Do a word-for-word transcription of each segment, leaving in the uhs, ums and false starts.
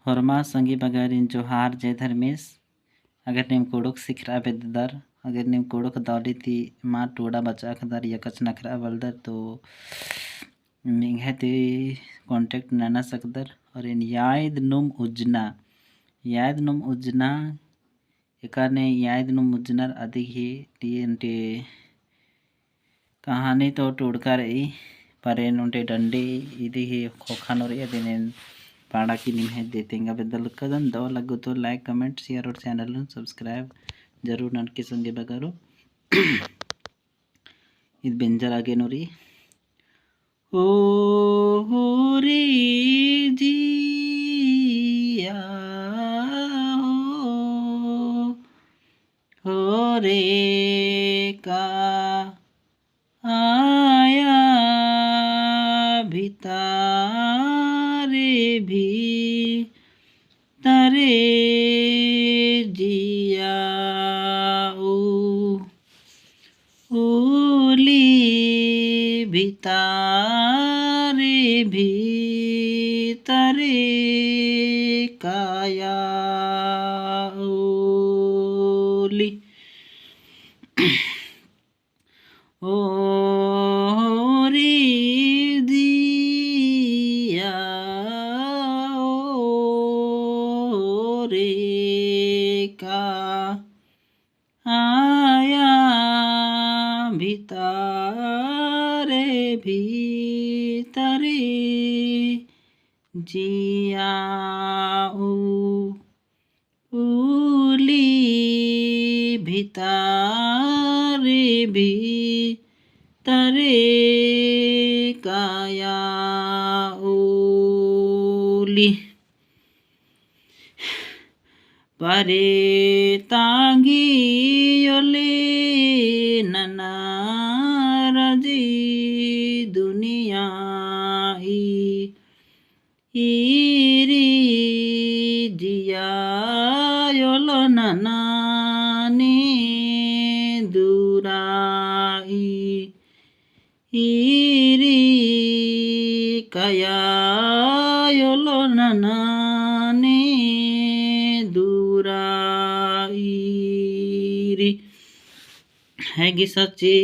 होरमा संगी बगरिन जोहार, जय धर्मेस। अगर नीम कुँड़ुख़ सिखरआ बेद्ददर, अगर नीम कुँड़ुख़ दौली ती मा टूड़ा बचआ ख़द्दर या कछनखरआ बलदर, तो निंग्है ती contact नना सकदर। और एन याद नुम उज्जना, याद नुम उज्जना, एकाने याद नुम उज्जनर अदिगही ती एन्टे कहानी तो टूड़का रई, पर एन ओन्टे डंडी इदिगही ख़ोख़ा नू रई, अदिन एन पाड़ा की निम्है दे तेंगा बेद्दल कदन। दव लग्गो तो like, comment, share और channel नू subscribe जरूर ननके संगी बगरो। इद बेंजर आगे नू रई। ओ हो रे जिया हो, हो रे का आया भितारे भीतरे जिया उ उली भितारे भीतरे काया उली। ओ रे जिया, ओ रे का आया भितारे भीतरे जिया उ उली भितारे भीतरे काया उली। परे तांगी ओले नना राजी दुनिया ई ईरी जिया ओलो नना ने दूरा ई ईरी काया ओलो नना ने दूरा ईरी। है गी सच्ची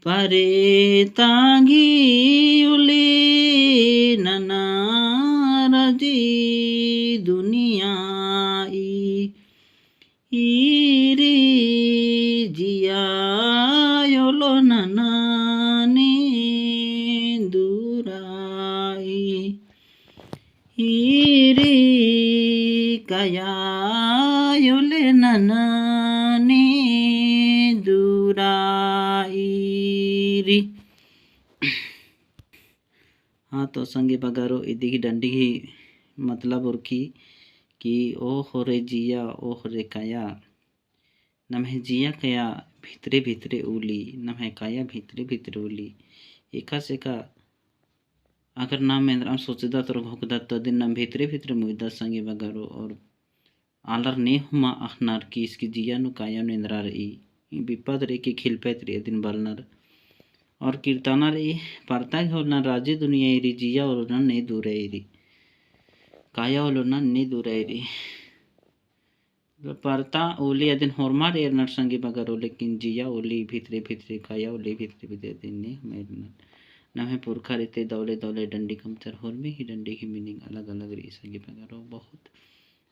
परे तांगी उली नना राजी दुनिया ई ईरी जिया ओलो नना ने दूरा ई ईरी काया ओले नना ने दूरा ईरी। हाँ, तो संगी बगरो इदिगही डंडी ही मतलब उरखी कि ओ हो रे जिया, ओ हो रे काया, नम्है जिया काया भितरे भितरे उली, नम्है काया भितरे भितरे उली। एकासे का अगर नाम एन्दरा सोचदत और घोखदत तो अदिन नाम भितरे भितरे मुइदत संगी बगरो। और आलर ने हुमा अख़नर कि इसकी जिया नू काया नू एन्दरा रई, ई बिपत रई कि खिलपत रई अदिन बलनर। और कीर्तनर ई परता गे ओलनर राजी दुनिया ईरी जिया ओलनर ने दूरा ईरी, काया ओलनर ने दूरा ईरी। परता ओली अदिन होरमर एरनर संगी बगरो, लेकिन जिया ओली भितरे भितरे, काया ओली भितरे भितरे अदिन ने हुमा एरनर। नम्है पुरखर इते दौले दौले डंडी कमचर, होरमी ही डंडी ही meaning अलग अलग रई संगी बगरो। बहुत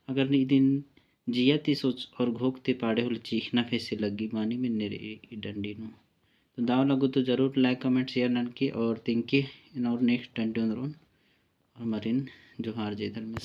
अगर इदिन जिया ती सोच और घोख ती पाड़े होले चीखना फेसे लग्गी मानी मेन्ने रई ई डंडी नू। तो दव लग्गो तो जरूर like, comment, share ननके और तिंकी इन और next डंडी ओन्दरोन। और मरिन जोहार, जय धर्मेस।